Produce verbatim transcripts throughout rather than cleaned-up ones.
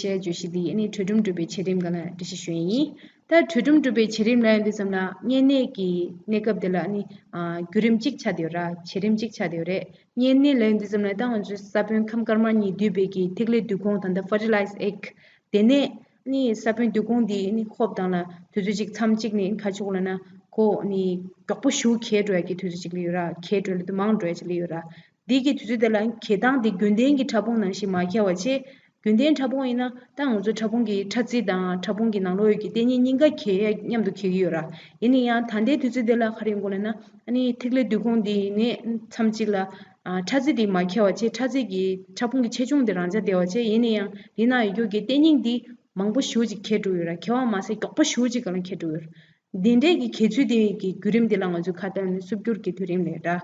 ཞེས་བརྗོད་གཞི་འདི་ཨ་ནི་གྲོས་སྒྲུབ་གྲུབ་པའི་བྱེད་རིམ་སྒང་ལ་འགྲེལ་བཤད་ཞུ་ཡས་ཡིན། ད་གྲོས་སྒྲུབ་གྲུབ་པའི་བྱེད་རིམ་ལབ་ཡོང་དུས་ཙམ་ལ་གཉན་ནད་ཀྱི་གནས་སྐབས་འདི་ལ་ཨ་ནི་ཨ་བརྒྱུད་རིམ་གཅིག་ཆགས་བསྡད་ཡོད་ར། བྱེད་རིམ་གཅིག་ཆགས་བསྡད་ཡོད་རེད། གཉན་ནད་ལབ་ཡོང་དུས་ཙམ་ལ་ད་ང་ཚོའི་ས་བོན་ཁམས་དཀར་དམར་གཉིས་འདུས་པའི་གི་ཐིག་ལེ་བསྡུས་ཁུངས་ད་ལྟ་fertilized egg དེ་ནས་ཨ་ནི་ས་བོན་བསྡུས་ཁུངས་འདི་ཨ་ནི་ཧོབ་དང་ལ་དུས་ཚོད་གཅིག་མཚམས་གཅིག་ནས་ཁ་ཕྱོགས་ལ་ན་ཁོ་ཨ་ནི་མགྱོགས་པོ་ཞེ་པོ་གས་འགྲོ་ཡ་གི་དུས་ཚོད་གཅིག་ལ་ཡོད་ར། གས་འགྲོ་ཡ་ལ་དུ་མང་འགྲོ་ཡ་གཅིག་ལ་ཡོད་ར། འདི་གི་དུས་ཚོད་དེ་ལ་གས་སྟངས་དེ་རྒྱུན་ལྡན་གྱི་ཕྲ་ཕུང་ནང་བཞིན་མ་གས་པ་བྱས། རྒྱུན་ལྡན་ཕྲ་ཕུང་ཡིན་ན་ད་ང་ཚོ་ཕྲ་ཕུང་གི་ཕྲ་རྩི་དང་ཕྲ་ཕུང་གི་ནང་ལོགས་ཡོད་ཀྱི་ལྟེ་གཉིས་གཉིས་ཀ་གས་མཉམ་དུ་གས་ཀྱི་ཡོད་ར། ཡིན་ན་ཡང་ད་ལྟའི་དུས་ཚོད་དེ་ལ་ག་རེ་ཡོང་གི་ལབ་ན་ཨ་ནི་ཐིག་ལེ་བསྡུས་ཁུངས་འདི་ནས་མཚམས་གཅིག་ལ་ཨ་ཕྲ་རྩི་དེ་མ་གས་པ་བྱས། ཕྲ་རྩི་གི་ཕྲ་ཕུང་གི་ཆེ་ཆུང་དེ་རང་འཇགས་བསྡད་པ་བྱས། ཡིན་ན་ཡང་འདི་ན་ཡོད་རྒྱུ་གི་ལྟེ་གཉིས་འདི་མང་པོ་ཞེ་པོ་ཅིག་གས་འགྲོ་ཡོད་ར། གས་པ་མ་ཟད་མགྱོགས་པོ་ཞེ་པོ་ཅིག་སྒང་ལ་གས་འགྲོ་ཡོད་ར། འདི་འདྲའི་གི་གས་ཚུལ་དེ་གི་བརྒྱུད་རིམ་དེ་ལ་ང་ཚོས་ཁ་གཏད་ནས་སུབ་འགྱུར་གྱི་བརྒྱུད་རིམ་ལབ་ར།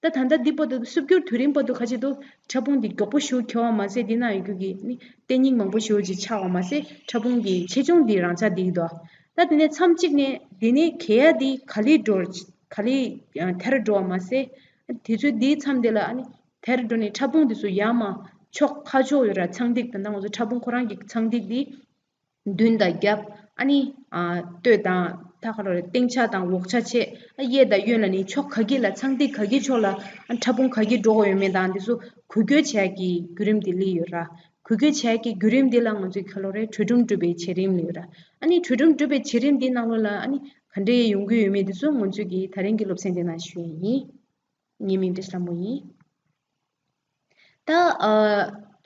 ད་ད་ལྟ་འདི་བར་དུ་སུབ་འགྱུར་བརྒྱུད་རིམ་བར་དུ་ཁ་ཆེ་དུ་ཕྲ་ཕུང་འདི་མགྱོགས་པོ་ཞེ་པོ་གས་པ་མ་ཟད་འདི་ན་ཡོད་རྒྱུ་གི་ནི་ལྟེ་གཉིས་མང་པོ་ཞེ་པོ་ཅིག་ཆགས་པ་མ་ཟད་ཕྲ་ཕུང་གི་ཆེ་ཆུང་འདི་རང་འཇགས་འདི་འདུག་ད་དེ་ནས་མཚམས་གཅིག་ནས་འདི་ནས་གས་ཡ་འདི་ག་ལེར་འགྲོ་ག་ལེར་ཐར་འགྲོ་བ་མ་ཟད། དུས་ཚོད་འདིའི་མཚམས་འདི་ལ་ཨ་ནི་ཐར་འགྲོ་ནས་ཕྲ་ཕུང་འདི་ཚོ་ཡར་མར་ཕྱོགས་ཁ་ཕྱོགས་ཡོད་ར། ཚངས་ཐིག་ད་ལྟ་ང་ཚོ་ཕྲ་ཕུང་ཁོ་རང་གི་ཚངས་ཐིག་འདི་མདུན་དང་རྒྱབ། ཨ་ནི་ཨ་སྟོད་དང་ད་ག་རེ་རེད། སྟེང་ཕྱོགས་དང་འོག་ཕྱོགས་བྱས། ཨ་གཡས་དང་གཡོན་ལ་ནི་ཕྱོགས་ག་གི་ལ་ཚངས་ཐིག་ག་གི་ཕྱོགས་ལ་ཨ་ཕྲ་ཕུང་ག་གི་འགྲོ་གི་ཡོད་མེད་དང་འདི་ཚོ་འགུལ་སྐྱོད་བྱེད་ཡ་གི་བརྒྱུད་རིམ་དེ་སླེབས་ཡོད་ར། འགུལ་སྐྱོད་བྱེད་ཡ་གི་བརྒྱུད་རིམ་དེ་ལ་ང་ཚོས་ག་ལབ་རེད། གྲོས་སྒྲུབ་གྲུབ་པའི་བྱེད་རིམ་ལབ་ཡོད་ར། ཨ་ནི་གྲོས་སྒྲུབ་གྲུབ་པའི་བྱེད་རིམ་དེའི་ནང་ལོགས་ལ་ཨ་ནི་ག་འདྲ་ཡོང་གི་ཡོད་མེད་འདི་ཚོ་ང་ཚོས་ཀྱི་ད་རིང་གི་སློབ་ཚན་དེ་ནང་ཞུ་ཡ་ཡིན། ངའི་མིང་བཀྲ་ཤིས་ལྷ་མོ་ཡིན། ད་ཨ་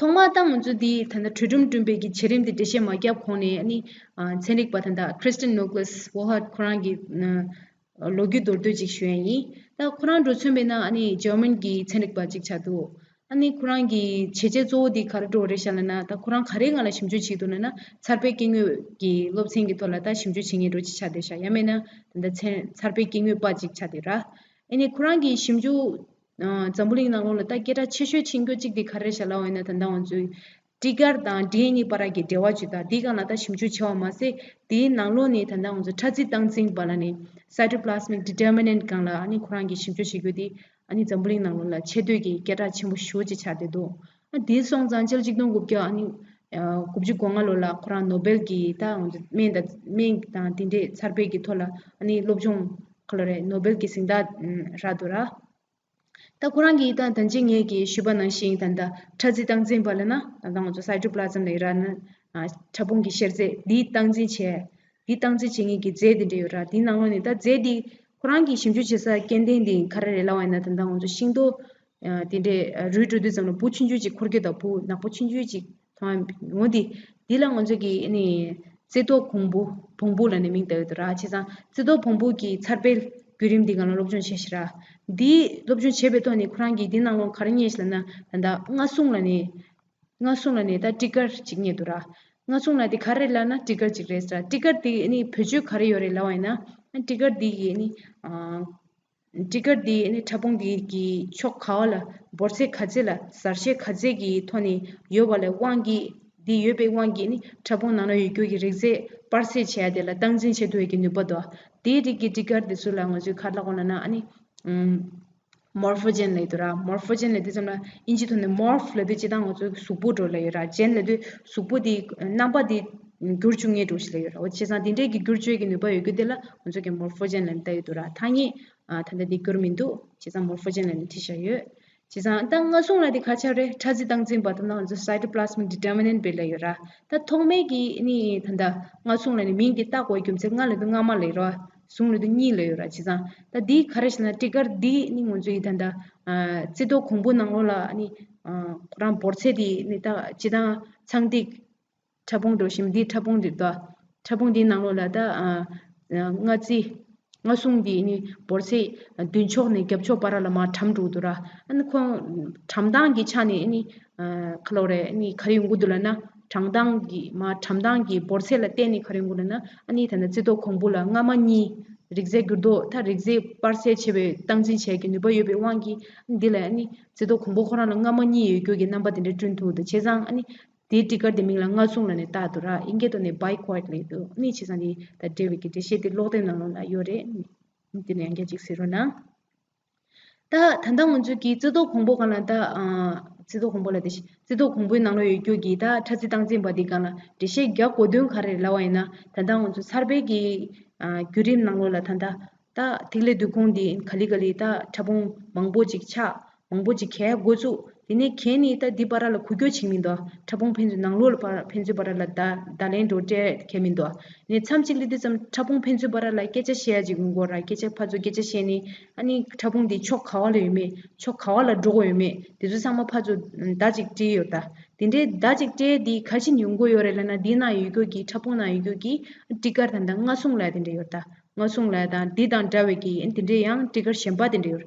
ཐོག་མར་ད་ང་ཚོ་འདི་ད་ལྟ་གྲོས་སྒྲུབ་གྲུབ་པའི་གི་བྱེད་རིམ་དེ་འགྲེལ་བཤད་མ་བརྒྱབ་གོང་ནས་ཨ་ནི་ཨ་ཚན་རིག་པ་ད་ལྟ་Christian Nicholas Wohlhuth ཁོ་རང་གི་ཨ་ལོ་རྒྱུས་མདོར་བསྡུས་ཅིག་ཞུ་ཡ་ཡིན། ད་ཁོ་རང་འགྲོ་ཚུན་པའི་ནང་ཨ་ནི་ཇར་མན་གྱི་ཚན་རིག་པ་ཅིག་ཆགས་འདུག་ཨ་ནི་ཁོ་རང་གི་བྱས་རྗེས་གཙོ་བོ་དེ་ག་རེ་འགྲོ་རེད་ཤག་ལབ་ན། ད་ཁོ་རང་ག་རེའི་སྒང་ལ་ཞིབ་འཇུག་བྱེད་འདུག་ལབ་ན། འཚར་བའི་སྐྱེ་དངོས་ཀྱི་སློབ་ཚན་གྱི་ཐོག་ལ་ད་ཞིབ་འཇུག་བྱེད་མཁན་འདྲ་ཅིག་ཆགས་བསྡད་ཤག་ཡང་མིན་ན་ད་ལྟ་ཚན་འཚར་བའི་སྐྱེ་དངོས་པ་ཅིག་ཆགས་བསྡད་ར། ཨ་ནི་ཁོ་རང་གི་ཞིབ་འཇུག་ཨ་འཛམ་བུ་གླིང་ནང་ལོགས་ལ་ད་སྐད་གྲགས་ཆེ་ཤོས་ཆེ་ཤོས་གཅིག་དེ་ག་རེ་ཤག་ལབ་པ་ཡིན་ན། ད་ལྟ་ང་ཚོའི་སྤྲི་དཀར་དང་ཌི་ཨེན་ཨེ་བར་གྱི་འབྲེལ་བ་ཅིག་དང་དེའི་སྒང་ལ་ད་ཞིབ་འཇུག་བྱས་པ་མ་ཟད། དེའི་ནང་ལོགས་ནས་ད་ལྟ་ང་ཚོ་ཕྲ་རྩིས་སྟངས་འཛིན་པ་ལ་ནི་cytoplasmic determinant སྒང་ལ་ཨ་ནི་ཁོ་རང་གིས་ཞིབ་འཇུག་བྱེད་རྒྱུ་དེ་ཨ་ནི་འཛམ་བུ་གླིང་ནང་ལོགས་ལ་ཆེ་བསྟོད་ཀྱི་སྐད་གྲགས་ཆེན་པོ་ཞེ་པོ་ཅིག་ཆགས་བསྡད་འདུག་ཨ་དེ་སོང་ཙང་ཕྱི་ལོ་ཆིག་སྟོང་དགུ་བརྒྱ་ཨ་ནི་ཨ་དགུ་བཅུ་གོ་ལྔ་ལོ་ལ་ཁོ་རང་ནོ་སྦེལ་གྱི་ད་ང་ཚོ་སྨན་དང་སྨན་དང་དེ་འདྲའི་འཚར་བའི་གི་ཐོག་ལ་ཨ་ནི་སློབ་སྦྱོང་ག་ལབ་རེད། ནོ་སྦེལ་གྱི་གཟེངས་རྟགས་རག་འདུག་ར། ད་ཁོ་རང་གིས་ད་ད་ཅི་ངས་ཀྱིས་ཞུས་པ་ནང་བཞིན་ད་ལྟ་ཕྲ་རྩིས་སྟངས་འཛིན་པ་ལབ་ན་ད་ལྟ་ང་ཚོ་cytoplasm ལབ་ཡོད་ར། ན་ཨ་ཕྲ་ཕུང་གི་གཤེར་རྫས་འདི་སྟངས་འཛིན་བྱས། འདི་སྟངས་འཛིན་བྱེད་མཁན་གྱི་རྫས་འདི་འདྲ་ཡོད་ར། འདིའི་ནང་ལོགས་ནས་ད་རྫས་འདི་ཁོ་རང་གིས་ཞིབ་འཇུག་བྱེད་ས་སྐྱེ་ལྡན་འདི་ག་རེ་རེད་ལབ་པ་ཡིན་ན། ད་ལྟ་ང་ཚོ་ཤིང་ཏོག་ཨ་དེ་འདྲས་ཨ་རུལ་འགྲོ་དུས་ཙམ་ལ་འབུ་ཆུང་ཆུང་ཅིག་འཁོར་གྱི་འདུག་འབུ་ནག་པོ་ཆུང་ཆུང་ཅིག་མཐོང་། འོ་འདི་འདི་ལ་ང་ཚོ་གིས་ཨ་ནི་རྩི་ཏོག་བོང་བུ་བོང་བུ་ལབ་ནས་མིང་བཏགས་ཡོད་འདུག་ར། བྱས་ཙང་རྩི་ཏོག་བོང་བུ་གི་འཚར་འཕེལ་བརྒྱུད་རིམ་འདི་སྒང་ལ་སློབ་སྦྱོང་བྱས་ཤག་ར། འདི་སློབ་སྦྱོང་བྱས་པའི་ཐོག་ནས་ཁོ་རང་གིས་འདི་ནང་ལོགས་ག་རེ་རྙེད་ཤག་ལབ་ན། ད་ལྟ་རྔ་སྲུང་ལབ་ནས་རྔ་སྲུང་ལབ་ནས་ད་སྤྲི་དཀར་ཅིག་རྙེད་འདུག་ར། རྔ་སྲུང་ལབ་དེ་ག་རེ་ལབ་ན་སྤྲི་དཀར་ཅིག་རེད་ཟེར། སྤྲི་དཀར་དེ་ཨ་ནི་བེད་སྤྱོད་ག་རེ་ཡོད་རེད་ལབ་པ་ཡིན་ན། ཨ་སྤྲི་དཀར་དེ་ཡིས་ཨ་ནི་ཨ། སྤྲི་དཀར་འདི་ནི་ཕྲ་ཕུང་འདི་གི་ཕྱོགས་ག་བ་ལ་འབོར་ཚད་ག་ཚད་ལ་གཟར་ཆ་ག་ཚད་ཀྱི་ཐོག་ནས་ཡོད་པ་ལ་དབང་གིས། འདི་ཡོད་པའི་དབང་གིས་ནི་ཕྲ་ཕུང་ནང་ན་ཡོད་རྒྱུ་གི་རིགས་རྫས་སྤར་ཚད་བྱས་ཏེ་ལ་སྟངས་འཛིན་བྱེད་ཐུབ་ཡས་ཀྱི་ནུས་པ་འདུག་དེའི་རིགས་ཀྱི་སྤྲི་དཀར་འདི་ཚོ་ལ་ང་ཚོས་ག་རེ་ལབ་དགོས་ལབ་ན། ཨ་ནི་ཨམ་morphogen ལབ་ཀྱི་འདུག་ར། morphogen ལབ་དུས་ཙམ་ལ་ཨིན་ཇི་ཐོག་ནས་morph ལབ་དུས་སྤྱིར་བཏང་ང་ཚོའི་གཟུགས་པོ་འདྲ་ལབ་ཡོད་ར། gen ལབ་དུས་གཟུགས་པོ་འདི་རྣམ་པ་འདི་འགྱུར་བཅུག་མཁན་འདྲ་ཞིག་ལབ་ཡོད་ར། འོ་བྱས་ཙང་འདི་འདྲས་ཀྱི་འགྱུར་བཅོས་ཀྱི་ནུས་པ་ཡོད་རྒྱུ་དེ་ལ་ང་ཚོ་གི་morphogen ལབ་ནས་བཏགས་ཡོད་འདུག་ར། ཐ་སྙད་ཨ་ད་ལྟ་འདི་འགྱུར་མི་འདུག་བྱས་ཙང་morphogen ལབ་ནས་བྲིས་བཞག་ཡོད། བྱས་ཙང་ད་རྔ་སྲུང་ལབ་དེ་ག་ཆགས་རེད། ཕྲ་རྩིས་སྟངས་འཛིན་པ་དང་ང་ཚོ་cytoplasmic determinant བེད་ལ་ཡོད་ར། ད་ཐོག་མའི་གི་ནི་ད་ལྟ་རྔ་སྲུང་ལབ་ནས་མིང་དེ་བཏགས་དགོས་རྒྱུ་མཚན། རྔ་ལབ་དུས་རྔ་མ་ལབ་ཡོད་ར། སྲུང་ལབ་དུས་གཉིས་ལབ་ཡོད་ར། བྱས་ཙང་ད་འདི་ག་རེ་ཞེ་ན། སྤྲི་དཀར་འདི་ནི་ང་ཚོ་ཡི་ད་ལྟ་ཨ་རྩི་ཏོག་གོང་བུ་ནང་ལོགས་ལ་ནི་ཨ་ཁོ་རང་འབོར་ཚད་དེ་ནི་ད་སྤྱིར་བཏང་ཚངས་ཐིག་ཕྲ་ཕུང་འདྲ་ཞིག་འདི་ཕྲ་ཕུང་འདི་ད་ཕྲ་ཕུང་འདིའི་ནང་ལོགས་ལ་ད་ཨ་ཨ་རྔ་རྩི་རྔ་སྲུང་འདི་ནི་འབོར་ཚད་མདུན་ཕྱོགས་ནས་རྒྱབ་ཕྱོགས་བར་ལ་མར་གྲམ་འགྲོ་གི་འདུག་ར། ཨ་ནི་ཁོང་གྲམ་སྟངས་ཀྱི་ཆ་ནས་ཨ་ནི་ཨ་ག་ལབ་རེད། ཨ་ནི་ག་རེ་ཡོང་གི་འདུག་ལབ་ན། གྲམ་སྟངས་ཀྱི་མར་གྲམ་སྟངས་ཀྱི་འབོར་ཚད་ལ་བརྟེན་ནས་ག་རེ་ཡོང་གི་ལབ་ན། ཨ་ནི་ད་ལྟ་རྩི་ཏོག་གོང་བུ་ལ་རྔ་མ་གཉིས་རིགས་རྫས་འགྱུར་ལྡོག་ད་རིགས་རྫས་སྤར་ཚད་ཆེ་བའི་སྟངས་འཛིན་བྱེད་ཀྱི་ནུས་པ་ཡོད་པའི་དབང་གིས་འདི་ལ་ཨ་ནི་རྩི་ཏོག་གོང་བུ་ཁོ་རང་ལ་རྔ་མ་གཉིས་ཡོད་རྒྱུ་གི་རྣམ་པ་དེ་འདྲ་བསྐྲུན་ཐུབ་འདུག་བྱས་ཙང་ཨ་ནི་དེའི་སྤྲི་དཀར་དེ་མིང་ལ་རྔ་སྲུང་ལབ་ནས་བཏགས་འདུག་ར། ཨིན་སྐད་ཐོག་ནས་bicoid ལབ་འདུག་ཨ་ནི་བྱས་ཙང་དེ་ད་འབྲེལ་བའི་གི་འགྲེལ་བཤད་དེ་ཀློག་དེབ་ནང་ལོགས་ལ་ཡོད་རེད། དེ་ནས་ཡང་བསྐྱར་ཅིག་གཟིགས་རོགས་གནང་། ད་ད་ལྟ་ང་ཚོས་ཀྱི་རྩི་ཏོག་གོང་བུ་སྒང་ལ་ད་ཨ་ རྩི་ཏོག་གོང་བུ་ལ་དེ་བཞིན་རྩི་ཏོག་གོང་བུའི་ནང་ལོགས་ཡོད་རྒྱུ་གི་ད་ཁྲ་ཚིལ་སྟངས་འཛིན་པ་འདི་སྒང་ལ་འགྲེལ་བཤད་རྒྱག་དགོས་དོན་ག་རེ་རེད་ལབ་པ་ཡིན་ན། ད་ལྟ་ང་ཚོ་གསར་པའི་གི་ཨ་བརྒྱུད་རིམ་ནང་ལོགས་ལ་ད་ལྟ་ད་ཐིག་ལེ་བདུད་ཁུང་འདི་ག་ལེ་ག་ལེ་ད་ཕྲ་ཕུང་མང་པོ་ཅིག་ཆགས། མང་པོ་ཅིག་གས་འགོ་བཙུགས། དེ་ནས་གས་ནི་ད་འདི་བར་ལ་འགུལ་སྐྱོད་བྱེད་མི་འདུག་ཕྲ་ཕུང་ཕན་ཚུན་ནང་ལོགས་ལ་ཕར་ཕན་ཚུན་བར་ལ་བརྡ་བརྡ་ལན་འགྲོ་སྤྲད་མཁན་མི་འདུག་ནས་མཚམས་གཅིག་ལ་དུས་ཙམ་ཕྲ་ཕུང་ཕན་ཚུན་བར་ལ་སྐད་ཆ་བཤད་ཡ་ཅིག་ཡོང་གི་ཡོད་ར། སྐད་ཆ་ཕར་ཚུར་སྐད་ཆ་བཤད་ནས་ཨ་ནི་ཕྲ་ཕུང་འདི་ཕྱོགས་ག་བ་ལ་ཡོད་མེད། ཕྱོགས་ག་བ་ལ་འགྲོ་དགོས་ཡོད་མེད། དེ་ཚོ་ཚང་མ་ཕར་ཚུར་བརྡ་ཅིག་སྤྲད་ཡོད་ད། དེ་འདྲའི་བརྡ་ཅིག་སྤྲད་དེ་ག་བཞིན་ཡོང་གི་ཡོད་རེད་ལབ་ན། འདི་ན་ཡོད་རྒྱུ་གི་ཕྲ་ཕུང་ན་ཡོད་རྒྱུ་གི་ཊི་གར་ད་ལྟ་རྔ་ཟུང་ལབ་དེ་འདྲ་ཡོད་ད། རྔ་ཟུང་ལབ་དང་འདི་དང་འདྲ་བའི་གི་དེ་འདྲའི་ཡང་ཊི་གར་གཞན་པ་དེ་འདྲ་ཡོད།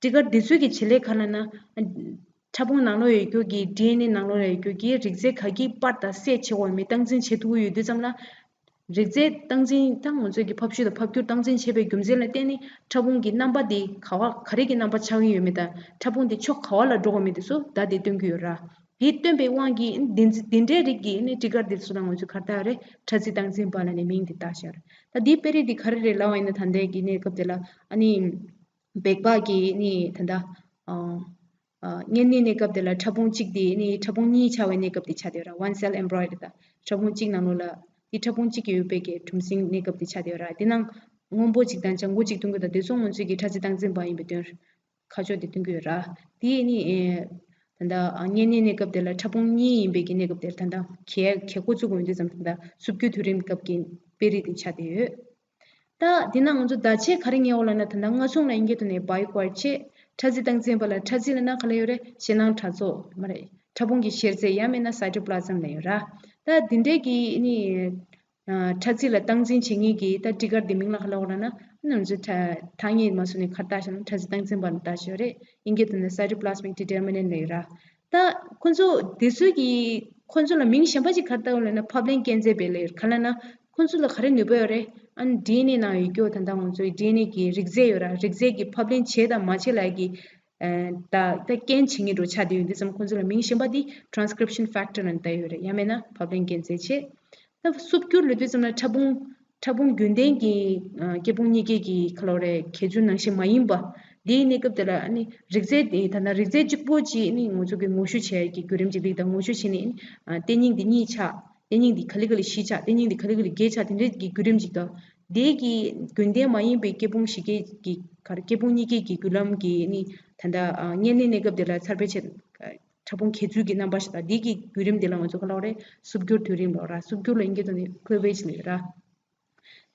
ཊི་གར་འདི་ཚོའི་གི་བྱེད་ལས་ག་ལབ་ན། ཕྲ་ཕུང་ནང་ལོགས་ཡོད་རྒྱུ་གི་ཌི་ཨེན་ཨེ་ནང་ལོགས་ཡོད་རྒྱུ་གི་རིགས་རྫས་ག་གི་པར་དང་སེ་བྱེད་དགོས་མེད་སྟངས་འཛིན་བྱེད་ཐུབ་ཀྱི་ཡོད་དུས་ཙམ་ལ། རིགས་རྫས་སྟངས་འཛིན་དང་ང་ཚོས་ཀྱི་ཕབ་བཤུད་དང་ཕབ་བསྒྱུར་སྟངས་འཛིན་བྱེད་པའི་རྒྱུ་མཚན་ལ་བརྟེན་ནས་ཕྲ་ཕུང་གི་རྣམ་པ་དེ་ག་བ་ག་རེ་གི་རྣམ་པ་ཆགས་ཀྱི་ཡོད་མེད་དང་ཕྲ་ཕུང་དེ་ཕྱོགས་ག་བ་ལ་འགྲོ་དགོས་མེད་དེ་ཚོ་བརྡ་དེ་སྟོན་གྱི་ཡོད་ར། དེ་སྟོན་པའི་དབང་གིས་འདི་འདི་འདྲའི་རིགས་ཀྱི་ནི་ཊི་གར་དེ་ཚོ་ལ་ང་ཚོས་ག་རེ་བཏགས་རེད། ཁྲ་ཚིལ་སྟངས་འཛིན་པ་ལ་ནི་མིང་དེ་བཏགས་ཤག་རེད། ད་དེའི་དཔེ་རིས་དེ་ག་རེ་རེད་ལབ་པ་ཡིན་ན། ད་ལྟའི་གི་གནས་སྐབས་དེ་ལ་ཨ་ནི་སྦལ་པ་གི་ནི་ད་ལྟ་ཨ། ཨ། བརྙན་གནས་གནས་སྐབས་དེ་ལ་ཕྲ་ཕུང་གཅིག་དེ་ནི་ཕྲ་ཕུང་གཉིས་ཆགས་པའི་གནས་སྐབས་དེ་ཆགས་བསྡད་ཡོད་ར། One cell embryo དེ་དང་ཕྲ་ཕུང་གཅིག་ནང་ལོགས་ལ་དེ་ཕྲ་ཕུང་གཅིག་གི་ཡོད་པའི་གི་གྲུམ་སྲིན་གནས་སྐབས་དེ་ཆགས་བསྡད་ཡོད་ར། དེ་ནང་སྔོན་པོ་གཅིག་དང་ལྗང་གུ་གཅིག་མཐུན་གྱི་དང་དེ་ཚོ་ང་ཚོས་ཀྱི་ཁྲ་ཚིལ་སྟངས་འཛིན་པ་ཡིན་པའི་དོན་ཁ་ཕྱོགས་དེ་སྟོན་གྱི་ཡོད་ར། དེ་ནི་ཨེ། ད་ལྟ་ཨ་བརྙན་གནས་གནས་སྐབས་དེ་ལ་ཕྲ་ཕུང་གཉིས་ཡིན་པའི་གི་གནས་སྐབས་དེར་ད་ལྟ་གས་གས་འགོ་བཙུགས་ཡོང་དུས་ཙམ་ད་ལྟ་སུབ་འགྱུར་དུས་རིམ་སྐབས་ཀྱི་དཔེ་རིས་དེ་ཆགས་བསྡད་ཡོད། ད་འདི་ན་ང་ཚོ་བརྡ་ཆད་ག་རེ་རྙེད་ཡོད་ལབ་ན། ད་ལྟ་རྔ་ཟུང་ལ་ཨིན་སྐད་ཐོག་ནས་བྷའི་ཀོ་ཨེར་བྱས། ཁྲ་ཚིལ་སྟངས་འཛིན་པ་ལ་ཁྲ་ཚིལ་ལབ་ན་ག་ལ་ཡོད་རེད། ཞེད་སྣང་ཕྲ་ཚོགས་མ་རེད། ཕྲ་ཕུང་གི་གཤེར་རྫས་ཡང་མིན་ན་སའི་ཊོ་པི་ལ་ཟམ་ལ་ཡོད་ར། ད་འདི་འདྲའི་གི་ནི་ཁྲ་ཚིལ་ལ་སྟངས་འཛིན་བྱེད་མཁན་གྱི་ད་ཊི་གར་འདི་མིང་ལ་ག་ལ་ཡོད་ལབ་ན། ང་ཚོས་ཐ་ཐ་སྙད་མ་བཟོས་ནས་ག་རེ་བཏགས་ཤག་ན། ཁྲ་ཚིལ་སྟངས་འཛིན་པ་ལ་བཏགས་ཤག་རེད། ཨིན་སྐད་ཐོག་ནས་སའི་ཊོ་པི་ལ་སི་མིག་ཌི་ཊར་མི་ནན་ཊི་ལབ་ཡོད་ར། ད་ཁོ་ཚོ་དེ་ཚོའི་གི་ཁོ་ཚོ་ལ་མིང་གཞན་པ་ཅིག་ག་རེ་བཏགས་ཡོད་ལབ་ན། ཕབ་ལེན་སྐྱེད་མཛད་པའི་ལབ་ཡོད། ག་ལབ་ན་ཁོ་ཚོ་ལ་ག་རེ་ནུས་པ་ཡོད་རེད། ཨ་ནི་ཌི་ཨེན་ཨེ་ནང་ཡོད་རྒྱུ་ད་ལྟ་ང་ཚོའི་ཌི་ཨེན་ཨེ་གི་རིགས་རྫས་ཡོད་ར། རིགས་རྫས་ཀྱི་ཕབ་ལེན་བྱེད་དང་མ་བྱེད་ལ་གི་ཨ་ད་ད་རྐྱེན་བྱེད་མཁན་འདྲ་ཆགས་བསྡད་ཡོད་དུས་ཙམ་ཁོ་ཚོ་ལ་མིང་གཞན་པ་འདི་ཊ་རན་སི་ཀི་རིབ་ཤན་ཕེག་ཊར་ལབ་བཏགས་ཡོད་རེད། ཡང་མིན་ན་ཕབ་ལེན་སྐྱེད་མཛད་བྱེད། ད་སུབ་འགྱུར་ལབ་དུས་ཙམ་ལ་ཕྲ་ཕུང་ཕྲ་ཕུང་རྒྱུན་ལྡན་གྱི་ཨ་སྐྱེ་ཕུང་གཉིས་ཀའི་གི་ག་ལ་ཡོད་རེད། གྱེས་ཚུལ་ནང་བཞིན་མ་ཡིན་པ། དེའི་གནས་སྐབས་དེ་ལ་ཨ་ནི་རིགས་རྫས་དེ་ད་ལྟ་རིགས་རྫས་གཅིག་པོ་གཅིག་ནི་ང་ཚོ་གི་ངོ་བཤུ་བྱེད་ཡ་གི་བརྒྱུད་རིམ་གཅིག་ལ་ད་ངོ་བཤུ་བྱས་ནས་ཨ་ནི་ཨ་ལྟེ་ཉིང་འདི་གཉིས་ཆགས། ལྟེ་ཉིང་འདི་ག་ལེ་ག་ལེ་བཞི་ཆགས། ལྟེ་ཉིང་འདི་ག་ལེ་ག་ལེ་བརྒྱད་ཆགས། དེ་འདྲའི་གི་བརྒྱུད་རིམ་གཅིག་དང་། དེའི་གི་རྒྱུན་ལྡན་མ་ཡིན་པའི་སྐྱེ་ཕུང་བཞི་ཀའི་གི་ག་རེ་སྐྱེ་ཕུང་གཉིས་ཀའི་གི་བརྒྱུད་ལམ་གྱི་ནི་ད་ལྟ་ཨ་བརྙན་གནས་གནས་སྐབས་དེ་ལ་འཚར་འཕེལ་བྱེད། ཕྲ་ཕུང་གྱེས་ཚུལ་གྱི་རྣམ་པ་ཞིག་དང་། འདི་གི་བརྒྱུད་རིམ་འདི་ལ་ང་ཚོ་ག་ལ་ཡོད་རེད། སུབ་འགྱུར་དུས་རིམ་ལབ་ར། སུབ་འགྱུར་ལ་ཨིན་སྐད་ཐོག་ནས་ཀླི་ཝེཇ་ལབ་ར།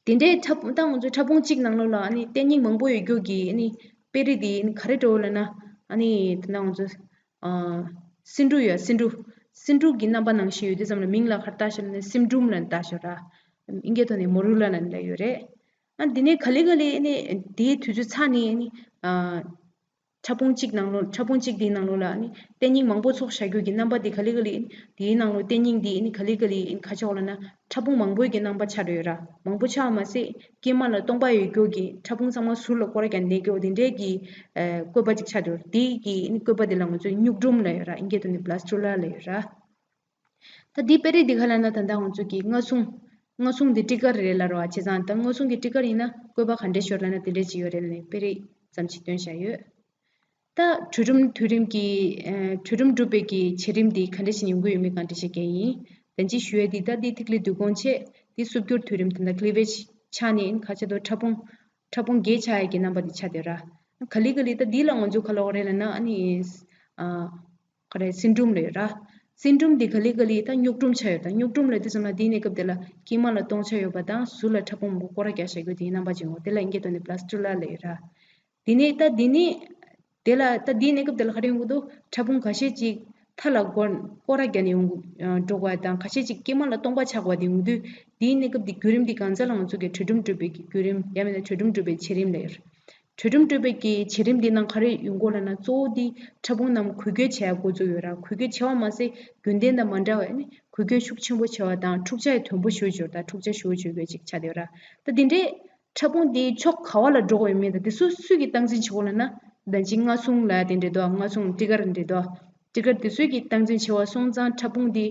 དེ་འདྲའི་ཕྲ་ཕུང་ད་ང་ཚོའི་ཕྲ་ཕུང་གཅིག་ནང་ལོགས་ལ་ཨ་ནི་ལྟེ་ཉིང་མང་པོ་ཡོད་རྒྱུ་གི་ཨ་ནི་དཔེ་རིས་འདི་ཨ་ནི་ག་རེ་འདྲ་བོ་ལབ་ན། ཨ་ནི་ད་ལྟ་ང་ཚོ་ཨ་སེ་འབྲུ་ཡོད། སེ་འབྲུ། སེ་འབྲུ་གི་རྣམ་པ་ནང་བཞིན་ཡོད་དུས་ཙམ་ལ་མིང་ལ་ག་རེ་བཏགས་ཤག་ལབ་ན། སེ་འབྲུམ་ལབ་བཏགས་ཤག་ར། ཨིན་སྐད་ཐོག་ནས་མོ་རུ་ལ་ལབ་ཡོད་རེད། ཨ་འདི་ནས་ག་ལེ་ག་ལེ་ཨ་ནི་དེའི་དུས་ཚོད་ཚར་ནས་ཨ་ནི་ཨ། ཕྲ་ཕུང་གཅིག་ནང་ལོགས། ཕྲ་ཕུང་གཅིག་དེའི་ནང་ལོགས་ལ་ཨ་ནི་ལྟེ་ཉིང་མང་པོ་ཚོགས་བཞག་རྒྱུ་གི་རྣམ་པ་དེ་ག་ལེ་ག་ལེ། དེའི་ནང་ལོགས་ལྟེ་ཉིང་དེ་ཨ་ནི་ག་ལེ་ག་ལེ་ཨ་ནི་ག་ཆགས་ལབ་ན། ཕྲ་ཕུང་མང་པོའི་གི་རྣམ་པ་ཆགས་འགྲོ་ཡོད་ར། མང་པོ་ཆགས་པ་མ་ཟད་དཀྱིལ་མ་ལ་སྟོང་པ་ཡོད་རྒྱུ་གི་ཕྲ་ཕུང་ཚང་མ་ཟུར་ལ་སྐོར་ར་རྒྱག་གནས་རྒྱུ་དེ་འདྲའི་གི་ཨ་བཀོད་པ་ཅིག་ཆགས་འགྲོ། དེའི་གི་ཨ་ནི་བཀོད་པ་དེ་ལ་ང་ཚོས་སྨྱུག་སྒྲོམ་ལབ་ཡོད་ར། ཨིན་སྐད་ཐོག་ནས་བྷ་ལ་སི་ཊུ་ལ་ལབ་ཡོད་ར། ད་འདི་དཔེ་རིས་འདི་ག་ལབ་ན། ད་ལྟ་ང་ཚོ་གི་རྔ་ཟུང་། རྔ་ཟུང་འདི་ཊི་གར་རེད་ལབ་ར་བ། བྱས་ཙང་ད་རྔ་ཟུང་གི་ཊི་གར་ཡིན་ན་བཀོད་པ་ག་འདྲས་ཤོར་ལབ་ན་དེ་འདྲས་ཅིག་ཡོད་རེད་ལབ་ནས་དཔེ་རིས་ཙམ་ཞིག་སྟོན་བཞག་ཡོད། ད་གྲོལ་རིམ་དུས་རིམ་གྱི་ཨ་གྲོལ་རིམ་སྒྲུབ་པའི་གི་བྱེད་རིམ་འདི་ག་འདྲས་ཤིག་ཡོང་གི་ཡོད་མེད་སྒང་འགྲེལ་བཤད་རྒྱག་ཡིན། ད་ཅི་ཞུ་ཡ་འདི་ད་འདི་ཐིག་ལེ་བདུད་ཁུང་བྱས། འདི་སུབ་འགྱུར་དུས་རིམ་དེ་འདྲ་ཀླི་ཝེཇ་ཆགས་ནས་ཁ་ཆེ་དོ་ཕྲ་ཕུང་། ཕྲ་ཕུང་བརྒྱད་ཆགས་ཡ་གི་རྣམ་པ་འདི་ཆགས་བསྡད་ར། ག་ལེ་ག་ལེ་ད་འདི་ལ་ང་ཚོ་ག་ལབ་དགོས་རེད་ལབ་ན། ཨ་ནི་ཨ། ག་རེ་སིན་ཌོམ་ལབ་ཡོད་ར། སིན་ཌོམ་འདི་ག་ལེ་ག་ལེ་ད་སྨྱུག་སྒྲོམ་ཆགས་ཡོད། ད་སྨྱུག་སྒྲོམ་ལབ་དུས་ཙམ་ལ་འདིའི་གནས་སྐབས་དེ་ལ་དཀྱིལ་མ་ལ་སྟོང་ཆ་ཡོད་པ་དང་ཟུར་ལ་ཕྲ་ཕུང་མང་པོ་སྐོར་ར་རྒྱག་བཞག་རྒྱུ་དེའི་རྣམ་པ་ཅིག་ཡོང་། དེ་ལ་ཨིན་སྐད་ཐོག་ནས་བྷ་ལ་སི་ཊུ་ལ་ལབ་ཡོད་ར། དེ་ནས་ད་དེ་ནས་དེ་ལ་ད་འདིའི་གནས་སྐབས་དེ་ལ་ག་རེ་ཡོང་གི་འདུག་ཕྲ་ཕུང་ཁ་ཤས་ཅིག་མཐའ་ལ་སྐོར་སྐོར་ར་རྒྱག་ནས་ཡོང་གི་འགྲོ་དགོས་པ་དང་། ཁ་ཤས་ཅིག་དཀྱིལ་མ་ལ་སྟོང་པ་ཆགས་པ་དེ་ཡོང་དུས། འདིའི་གནས་སྐབས་འདི་བརྒྱུད་རིམ་འདི་གང་ཟག་ལ་ང་ཚོ་གི་གྲོལ་རིམ་སྒྲུབ་པའི་གི་བརྒྱུད་རིམ། ཡང་མིན་ན་གྲོལ་རིམ་སྒྲུབ་པའི་བྱེད་རིམ་ལབ་ཡོད། གྲོལ་རིམ་སྒྲུབ་པའི་གི་བྱེད་རིམ་འདི་ནང་ག་རེ་ཡོང་གི་ཡོད་ལབ་ན། གཙོ་བོ་འདི་ཕྲ་ཕུང་རྣམས་འགུལ་སྐྱོད་བྱེད་ཡ་འགོ་བཙུགས་ཡོད་ར། འགུལ་སྐྱོད་བྱེད་པ་མ་ཟད་རྒྱུན་ལྡན་དང་མ་འདྲ་བའི་ནི་འགུལ་སྐྱོད་ཤུགས་ཆེན་པོ་བྱེད་པ་དང་འཁྲུག་ཆ་ཡང་དོད་པོ་ཞེ་པོ་ཅིག་ཡོད་ར། འཁྲུག་ཆ་ཞེ་པོ་ཅིག་ཡོད་ཅིག་ཆགས་བསྡད་ཡོད་ར། ད་འདི་འདྲའི་ཕྲ་ཕུང་འདི་ཕྱོགས་ག་བ་ལ་འགྲོ་དགོས་ཡོད་མེད་དང་། འདི་སོ་སོས་ཀྱིས་སྟངས་འཛིན་བྱེད་དགོས་ལབ་ན། ད་ཅི་རྔ་ཟུང་ལབ་དེ་འདྲ་འདུག་རྔ་ཟུང་ཊི་གར་འདྲ་འདུག་ཊི་གར་འདི་སོས་ཀྱིས་སྟངས་འཛིན་བྱེད་པ་སོང་ཙང་ཕྲ་ཕུང་འདི་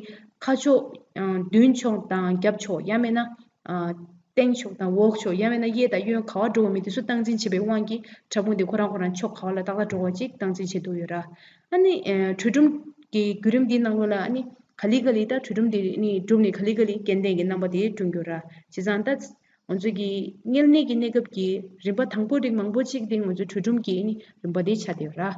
ཁ་ཕྱོགས་མདུན་ཕྱོགས་དང་རྒྱབ་ཕྱོགས། ཡང་མིན་ན། སྟེང་ཕྱོགས་དང་འོག་ཕྱོགས། ཡང་མིན་ན་གཡས་དང་གཡོན་ག་བ་འགྲོ་བ་མི་དེ་ཚོ་སྟངས་འཛིན་བྱེད་པའི་དབང་གིས་ཕྲ་ཕུང་དེ་ཁོ་རང་ཁོ་རང་ཕྱོགས་ག་བ་ལ་ཏག་ཏག་འགྲོ་བ་ཅིག་སྟངས་འཛིན་བྱེད་ཐུབ་ཡོད་ར། ཨ་ནི་ཨེ་འཕྲུལ་སྒྲོམ་གྱི་བརྒྱུད་རིམ་འདིའི་ནང་ལོགས་ལ་ཨ་ནི་ག་ལེ་ག་ལེ་ད་འཕྲུལ་སྒྲོམ་དེ་ནི་གྲུབ་ནས་ག་ལེ་ག་ལེ་སྐྱེ་ལྡན་གྱི་རྣམ་པ་དེ་བསྐྲུན་རྒྱུ་ར། བྱས་ཙང་ད་ང་ཚོ་གི་དངོས་གནས་ཀྱི་གནས་སྐབས་ཀྱི་རིམ་པ་དང་པོ་རིགས་མང་པོ་ཅིག་དེ་ང་ཚོ་འཕྲུལ་སྒྲོམ་གྱི་ནི་རིམ་པ་དེ་ཆགས་བསྡད་ཡོད་ར།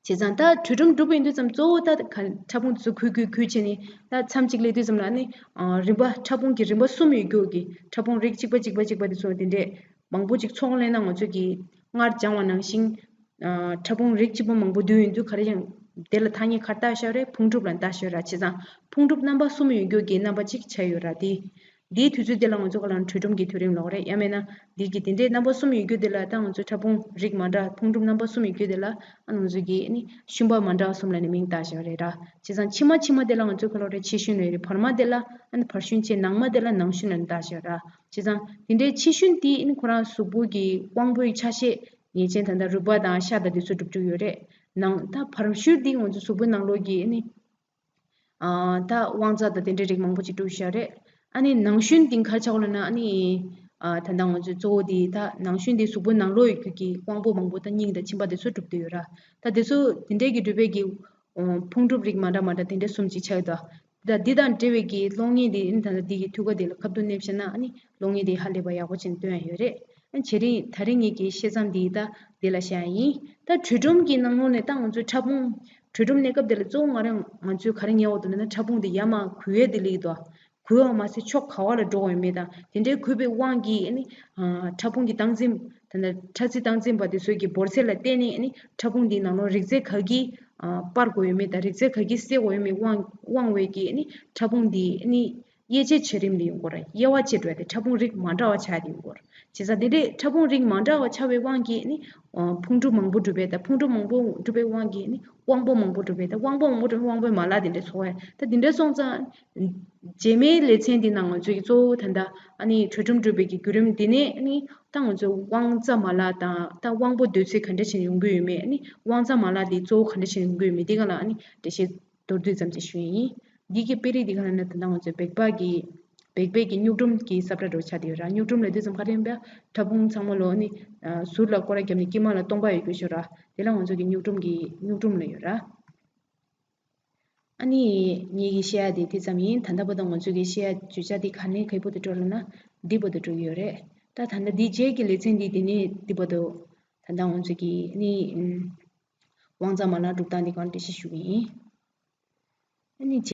བྱས་ཙང་ད་འཕྲུལ་སྒྲོམ་གྲུབ་པ་ཡིན་དུས་ཙམ་གཙོ་བོ་ད་ག་ཕྲ་ཕུང་དེ་ཚོ་ཁུལ་ཁུལ་ཁུལ་བྱས་ནས་ད་མཚམས་གཅིག་སླེབས་དུས་ཙམ་ལ་ནི་ཨ་རིམ་པ་ཕྲ་ཕུང་གི་རིམ་པ་གསུམ་ཡོད་རྒྱུ་གི་ཕྲ་ཕུང་རིགས་གཅིག་པ་གཅིག་པ་གཅིག་པ་དེ་ཚོ་དེ་འདྲས་མང་པོ་ཅིག་ཚོགས་ལེན་ན་ང་ཚོ་གི་སྔར་སྦྱངས་པ་ནང་བཞིན་ཨ་ཕྲ་ཕུང་རིགས་གཅིག་པ་མང་པོ་འདུས་ཡོང་དུས་ག་རེ་ཡང་དེ་ལ་ཐ་སྙད་ག་རེ་བཏགས་བཞག་རེད། ཕུང་གྲུབ་ལབ་བཏགས་བཞག་ར། བྱས་ཙང་ཕུང་གྲུབ་རྣམ་པ་གསུམ་ཡོད་རྒྱུ་གི་རྣམ་པ་གཅིག་ཆགས་ཡོད་ར། དེ་འདིའི་དུས་ཚོད་དེ་ལ་ང་ཚོ་ག་ལ་འཕྲུལ་སྒྲོམ་གྱི་དུས་རིམ་ལབ་རེད། ཡང་མིན་ན་འདི་གི་དེ་འདྲའི་རྣམ་པ་གསུམ་ཡོད་རྒྱུ་དེ་ལ་ད་ང་ཚོ་ཕྲ་ཕུང་རིགས་མ་འདྲ་ཕུང་གྲུབ་རྣམ་པ་གསུམ་ཡོད་རྒྱུ་དེ་ལ་ཨ་ང་ཚོ་གི་ནི་ཤུན་པ་མ་འདྲ་བ་གསུམ་ལ་ནི་མིང་བཏགས་བཞག་རེད་ར། བྱས་ཙང་ཕྱི་མ་ཕྱི་མ་དེ་ལ་ང་ཚོ་ག་ལབ་རེད། ཕྱི་ཤུན་ལབ་རེད། བར་མ་དེ་ལ་ཨ་ནི་བར་ཤུན་བྱས། ནང་མ་དེ་ལ་ནང་ཤུན་ལ་ནི་བཏགས་བཞག་ར། བྱས་ཙང་དེ་འདྲའི་ཕྱི་ཤུན་དེ་ཨ་ནི་ཁོ་རང་གཟུགས་པོ་གི་དབང་པོའི་ཆ་ཤས་ངེས་ཅན་ད་ལྟ་རུས་པ་དང་ཤ་དང་དེ་ཚོ་གྲུབ་འགྲོ་ཡོད་རེད། ནང་ད་བར་ཤུན་དེ་ང་ཚོ་གཟུགས་པོའི་ནང་ལོགས་ཀྱི་ཨ་ནི་ཨ་ད་དབང་རྩ་དང་དེ་འདྲའི་རིགས་མང་པོ་ཅིག་འགྲོ་བཞག་རེད། ཨ་ནི་ནང་ཤུན་དེ་ག་རེ་ཆགས་ཡོད་ལབ་ན་ཨ་ནི་ཨ་ད་ལྟ་ང་ཚོའི་གཙོ་བོ་དེ་ད་ནང་ཤུན་དེ་གཟུགས་པོའི་ནང་ལོགས་ཡོད་རྒྱུ་གི་དབང་པོ་མང་པོ་ད་སྙིང་དང་མཆིན་པ་དེ་ཚོ་གྲུབ་བསྡད་ཡོད་ར། ད་དེ་ཚོ་དེ་འདྲའི་གི་གྲུབ་པའི་གི་ཨོ་ཕུང་གྲུབ་རིགས་མ་འདྲ་མ་འདྲ་དེ་འདྲའི་གསུམ་ཅིག་ཆགས་ཡོད་དོ། ད་འདི་དང་འབྲེལ་བའི་གི་གློག་བརྙན་དེ་ཨ་ནི་ད་ལྟ་འདི་གི་ཐུགས་ཀ་དེ་ལ་ཁ་ཐུག་སླེབས་བཞག་ན་ཨ་ནི་གློག་བརྙན་དེ་ཧ་ལས་པ་ཡག་པོ་བྱས་ནས་སྟོན་ཡ་ཡོད་རེད། ཨ་ནི་དེ་རིང་ད་རིང་ངེད་ཀྱི་བཤད་མཚམས་འདི་ད་འདི་ལ་བཞག་ཡ་ཡིན། ད་འཕྲུལ་སྒྲོམ་གྱི་ནང་ལོགས་ནས་ད་ང་ཚོའི་ཕྲ་ཕུང་འཕྲུལ་སྒྲོམ་གནས་སྐབས་དེ་ལ་གཙོ་བོ་ང་རང་ང་ཚོས་ག་རེ་ཉལ་བ་འདུག་ལབ་ན་ཕྲ་ཕུང་དེ་ཡར་མར་འགུལ་ཡས་དེ་སླེབས་འདུག་འགུལ་བ་མ་ཟད་ཕྱོགས་ག་བ་ལ་འགྲོ་བ་ཡོད་མེད་དང་དེ་འདྲའི་འགུལ་བའི་དབང་གིས་ཨ་ནི་ཨ་ཕྲ་ཕུང་གི་སྟངས་འཛིན་ད་ལྟ་ཕྲ་རྩི་སྟངས་འཛིན་པ་དེ་ཚོས་ཀྱི་འབོར་ཚད་ལ་བརྟེན་ནས་ཨ་ནི་ཕྲ་ཕུང་འདིའི་ནང་ལོགས་རིགས་རྫས་ག་གིས་ཨ་སྤར་དགོས་ཡོད་མེད་དང་རིགས་རྫས་ག་གིས་བསད་དགོས་ཡོད་མེད་དབང་དབང་བའི་གིས་ཨ་ནི་ཕྲ་ཕུང་འདི་ཨ་ནི་དབྱེ་དཔྱད་བྱེད་རིམ་ལ་ཡོང་གི་ཡོད་རེད། དབྱེ་བ་དཔྱད་འགྲོ་ཡ་དེ་ཕྲ་ཕུང་རིགས་མ་འདྲ་བ་ཆགས་ཏེ་ཡོང་གི་ཡོད་རེད། བྱས་ཙང་དེ་འདྲའི་ཕྲ་ཕུང་རིགས་མ་འདྲ་བ་ཆགས་པའི་དབང་གིས་ནི་ཨ་ཕུང་གྲུབ་མང་པོ་གྲུབ་པས། ད་ཕུང་གྲུབ་མང་པོ་གྲུབ་པའི་དབང་གིས་ནི་དབང་པོ་མང་པོ་གྲུབ་པས། ད་དབང་པོ་མང་པོ་གྲུབ་པས་དབང་པོའི་མ་ལག་དེ་འདྲ་ཚོགས་པས། ད་དེ་འདྲ་སོང་ཙང་རྗེས་མའི་ལེ་ཚན་འདི་ནང་ང་ཚོས་ཀྱི་གཙོ་བོ་ད་ལྟ་ཨ་ནི་འཕྲུལ་སྒྲོམ་གྲུབ་པའི་གི་བརྒྱུད་རིམ་འདི་ནས་ནི་ད་ང་ཚོའི་དབང་རྩ་མ་ལག་དང་ད་དབང་པོ་སྡོད་ཚད་ག་འདྲ་བྱས་ནས་ཡོང་གི་ཡོད་མེད། ཨ་ནི་དབང་རྩ་མ་ལག་འདི་གཙོ་བོ་ག་འདྲ་བྱས་ནས་ཡོང་གི་ཡོད་མེད་འདི་ག་ལ་ཨ་ནི་འགྲེལ་བཤད་མདོར་བསྡུས་ཙམ་ཅིག་ཞུ་ཡ་ཡིན། འདི་གི་དཔེ་རིས་འདི་ག་ལ་ན་ད་ལྟ་ང་ཚོའི་བེག་པ་གི་བེག་པའི་གི་སྨྱུག་སྒྲོམ་གི་ས་བཀྲ་འདྲ་བོ་ཆགས་བསྡད་ཡོད་ར། སྨྱུག་སྒྲོམ་ལབ་དུས་ཙམ་ག་རེ་ཡིན་པ། ཕྲ་ཕུང་ཚང་མ་ལོ་ནི་ཟུར་ལ་སྐོར་ར་བརྒྱབ་ནས་དཀྱིལ་མ་ལ་སྟོང་པ་ཡོད་རྒྱུ་ཞིག་ཡོད་ར། དེ་ལ་ང་ཚོ་གི་སྨྱུག་སྒྲོམ་གི་སྨྱུག་སྒྲོམ་ལབ་ཡོད་ར། ཨ་ནི་ངེད་ཀྱི་བཤད་ཡ་དེ་དེ་ཙམ་ཡིན། ད་ལྟ་བར་དུ་ང་ཚོ་གི་བཤད་ཡ་བརྗོད་བྱ་དེ་ག་ནས་ག་བར་དུ་འགྲོ་ལབ་ན་འདི་བར་དུ་འགྲོ་གི་ཡོད་རེད། ད་ད་ལྟ་འདི་རྗེས་ཀྱི་ལེ་ཚན་འདི་དེ་ནས་འདི་བར་དུ་ད་ལྟ་ང་ཚོ་གི་ནི་དབང་རྩ་མ་ལག་སྒྲུབ་སྟངས་འདི་གང་འགྲེལ་བཤད་ཞུ་གི་ཡིན། ཨ་ནི།